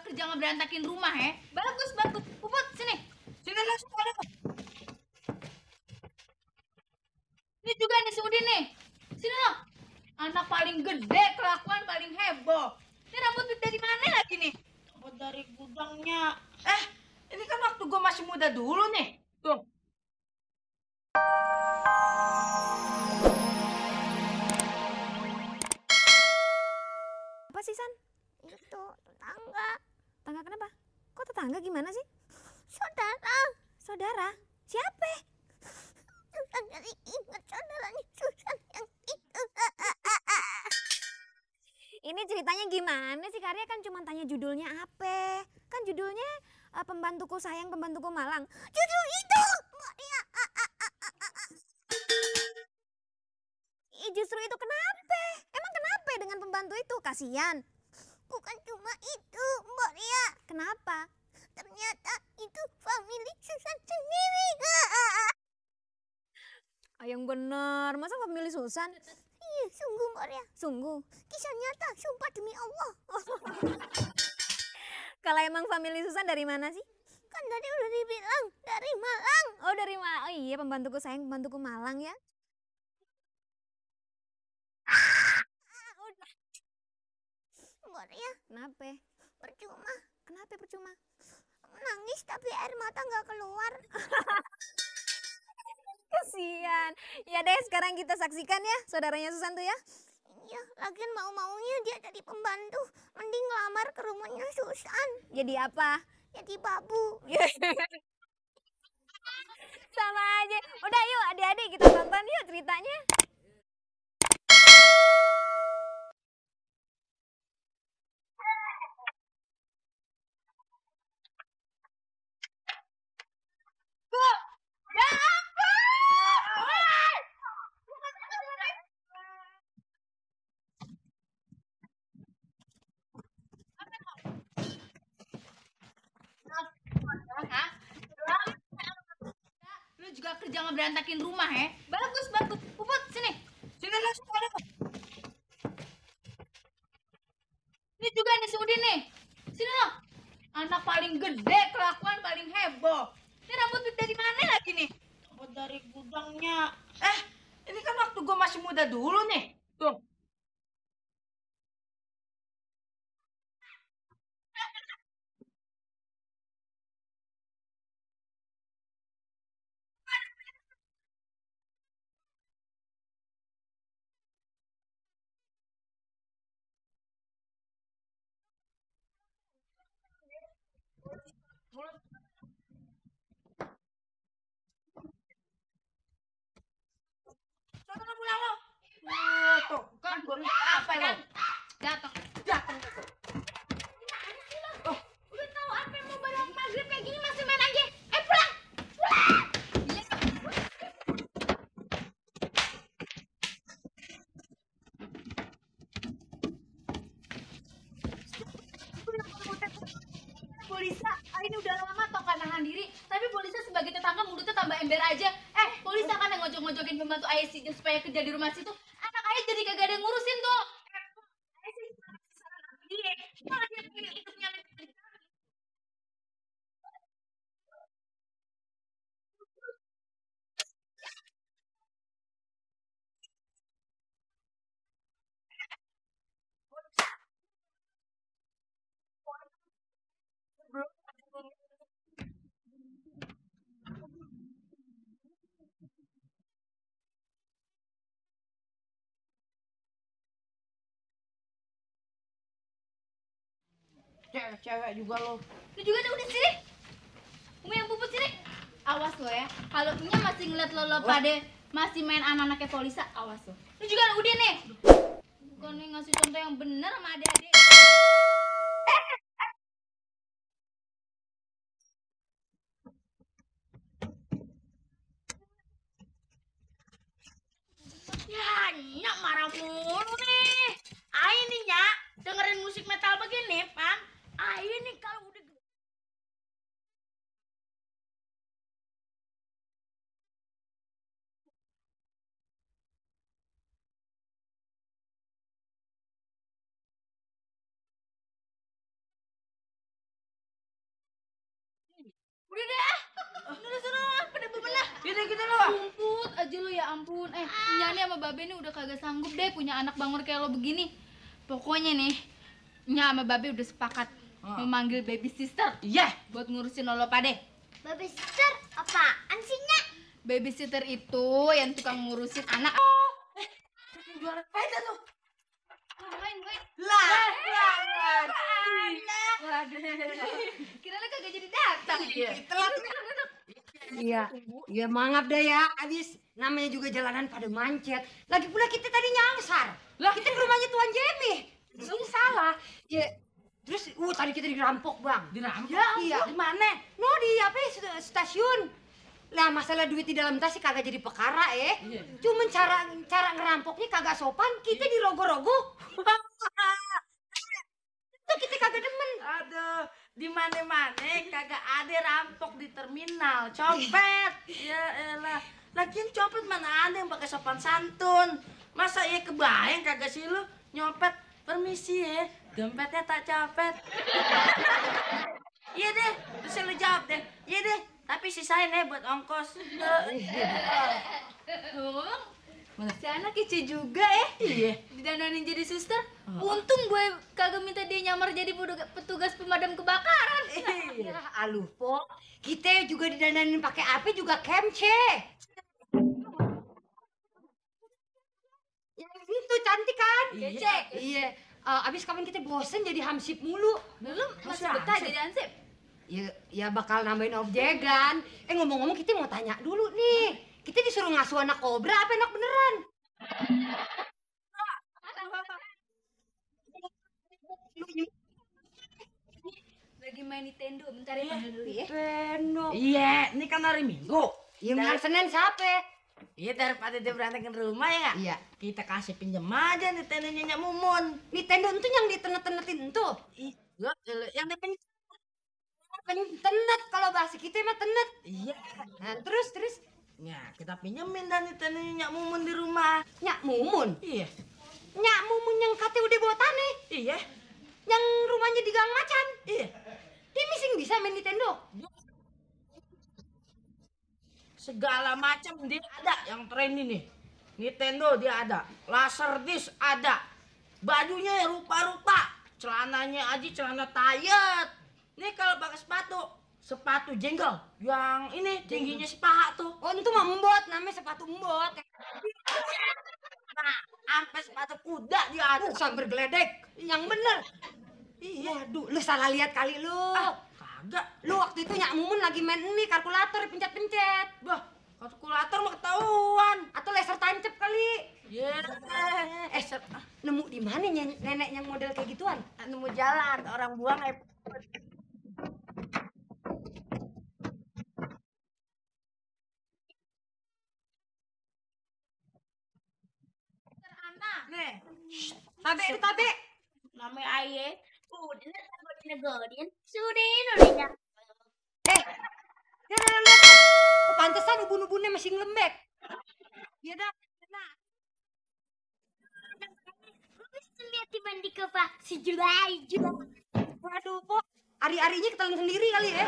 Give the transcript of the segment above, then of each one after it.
kerja ngeberantakin rumah ya. Bagus, bagus. Puput, sini. Sini langsung ke depan. Ini juga nih si Udin nih. Sini loh. Anak paling gede, kelakuan paling heboh. Ini rambut dari mana lagi nih? Rambut dari gudangnya. Ini kan waktu gue masih muda dulu nih. Tuh. Apa sih, San? Itu tetangga. Tetangga kenapa? Kok tetangga gimana sih? Saudara. Saudara? Siapa? Susan jadi ingat saudaranya Susan yang itu. Ini ceritanya gimana sih? Karya kan cuma tanya judulnya apa? Kan judulnya Pembantuku Sayang, Pembantuku Malang. Judul itu, Maria. Justru itu kenapa? Emang kenapa dengan pembantu itu? Kasihan. Bukan cuma itu, Mbak Ria. Kenapa? Ternyata itu famili Susan sendiri. Yang bener, masa famili Susan? Iya, sungguh Mbak Ria. Sungguh. Kisah nyata, sumpah demi Allah. Kalau emang famili Susan dari mana sih? Kan tadi udah dibilang, dari Malang. Oh dari Malang. Oh iya, Pembantuku Sayang, Pembantuku Malang ya. Udah. Mbak Ria, Kenapa? percuma. Kenapa percuma? Nangis tapi air mata nggak keluar. Kasihan. Ya deh, sekarang kita saksikan ya saudaranya Susan tuh ya. Iya, lagian mau-maunya dia jadi pembantu. Mending ngelamar ke rumahnya Susan. Jadi apa? Jadi babu. Sama aja. Udah yuk adik-adik kita tonton yuk ceritanya. Lu juga kerja ngeberantakin rumah ya. Bagus, bagus. Puput, sini. Sini langsung ke depan. Ini juga nih si Udin nih. Sini loh. Anak paling gede, kelakuan paling heboh. Ini rambut dari mana lagi nih? Rambut dari gudangnya. Ini kan waktu gue masih muda dulu nih. Tuh. Sono pulang lo. Tuh, kan gue apa lo? Datang. Oh, udah tahu apa yang mau barang maghrib kayak gini masih main aja. Pulang. Pulang. Polisa, ini udah lama tau kan nahan diri. Tapi Polisa sebagai tetangga mulutnya tambah ember aja. Polisa kan yang ngojok-ngojokin pembantu ayah si Jen supaya kerja di rumah situ. Anak ayah jadi kagak ada yang ngurusin tuh. Ayah sih cuma kasih saran sama dia. Malah dia pengen hidupnya lebih dari kami. Cewek-cewek juga lo. Lu juga deh udah sini. Umi yang puput sini. Awas lo ya. Kalau punya masih ngeliat lo pada masih main anak-anaknya Polisa, awas lo. Lu juga udah nih. Bukan nih ngasih contoh yang bener sama adik-adik. Ya, Nyak marah mulu nih. Ayo nih Nyak, dengerin musik metal begini, Pan. Ayo nih kalau udah Udah deh. Sana pada bebenah. Gitu lo. Rumput aja lo, ya ampun. Nyani sama Babe nih udah kagak sanggup deh punya anak bangor kayak lo begini. Pokoknya nih, Nya sama Babe udah sepakat memanggil baby sister. Iya. Buat ngurusin lo pade. Babysitter apaan sih, Nya? Babysitter itu yang tukang ngurusin anak. Juara sepeda tuh. Main. Lah. Kira lo kagak jadi datang. Telat. Iya maaf deh ya, abis namanya juga jalanan pada macet. Lagi pula kita tadi nyangsar. Lah, kita ke rumahnya Tuan Jemi. Ini salah. Ya, terus tadi kita dirampok, Bang. Dirampok? Iya. Di mana? No, di stasiun. Lah, masalah duit di dalam tas sih kagak jadi perkara, Iya. Cuman cara ngerampoknya kagak sopan, kita dirogoh-rogoh. Itu kita kagak demen. Aduh, di mana-mana kagak ada rampok di terminal, copet. Ya elah. Lagian copet mana ada yang pakai sopan santun. Masa ya kebayang kagak sih lu nyopet, permisi ya, dompetnya tak copet. Iya deh, terus lu jawab deh. Iya deh, tapi sisain ya buat ongkos. Si anak kece juga ya. Iya. Didananin jadi suster. Untung gue kagak minta dia nyamar jadi petugas pemadam kebakaran. Ya, aluh, Po. Kita juga didandanin pakai api juga kemce. Ya itu cantik kan? Kece. Iya. Abis kapan kita bosen jadi hamsip mulu. Belum masih Masa betah ansip? jadi ansip. Ya bakal nambahin objekan. Ngomong-ngomong kita mau tanya dulu nih. Kita disuruh ngasuh anak kobra apa anak beneran? Lagi main Nintendo, bentar ya panggil dulu ya. Nintendo. Iya, ini kan hari Minggu. Yang hari Senin siapa? Iya, daripada dia berantakin rumah ya nggak? Iya. Kita kasih pinjem aja nih tenennya Nyak Mumun. Nintendo itu yang ditenet-tenetin tuh. Iya, yang depan. Tenet kalau bahasa kita mah tenet. Iya. Nah, terus Ya, kita pinjemin dan tenennya Nyak Mumun di rumah. Nyak Mumun. Iya. Nyak Mumun yang kate udah bawa tanah. Iya. Yang rumahnya di Gang Macan. Iya. Dia missing bisa main Nintendo. Segala macam dia ada yang trendy nih. Nintendo dia ada, Laserdisc ada, bajunya rupa-rupa, celananya aja celana tayet. Nih kalau pakai sepatu jenggol yang ini tingginya sepaha tuh. Oh itu mah embot, namanya sepatu embot. Nah, sampai sepatu kuda dia ada. Sambil geledek, yang bener. Iya. Waduh, lu salah lihat kali lu. Kagak. Lu waktu itu Nyak Mumun lagi main ini kalkulator pencet-pencet. Bah, kalkulator mah ketahuan. Atau laser tancap kali. Iya. Nemu di mana nenek yang model kayak gituan? Nemu jalan, orang buang Nih, Tabe. Namanya Aye. Udah sama dinegorin. Sudah udah. Lihat. Pantesan ubun-ubunnya masih ngelembek. Iya dah. Nah. Bisa lihat di mandi ke Pak si Julai. Waduh, Po. Ari-arinya ketelan sendiri kali ya.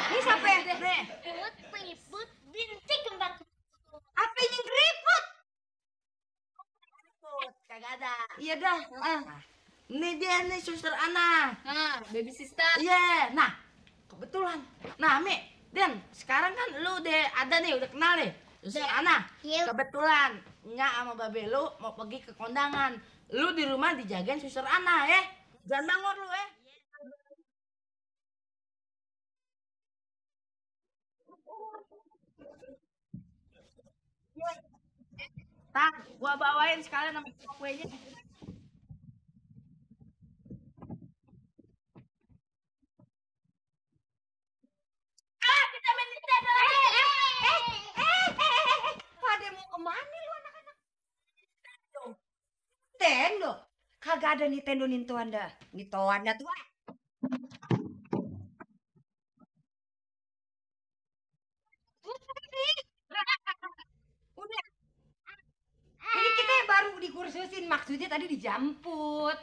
Ini siapa ya? nih. Put peliput bintik kembar. Apa yang keriput? Kagak ada. Iya dah. Ini dia nih suster Ana. Nah, baby sister. Iya, nah kebetulan. Nah, Mi, Dan, sekarang kan lu udah ada nih, udah kenal nih. Suster Ana. Yuk. Kebetulan Nya sama Babe lu mau pergi ke kondangan. Lu di rumah dijagain suster Ana ya. Jangan bangor lu ya. Tak, gua bawain sekalian sama kuenya. Kita main Nintendo. Pada mau kemana lu anak-anak? Nintendo. Kagak ada Nintendo Anda. Anda tuh. Udah. Ini kita baru dikursusin, maksudnya tadi dijemput.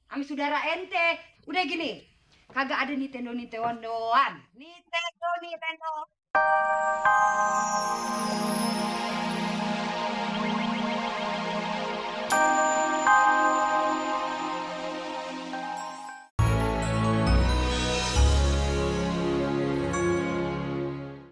Sama saudara ente. Udah gini. Kagak ada Nintendo. Nintendo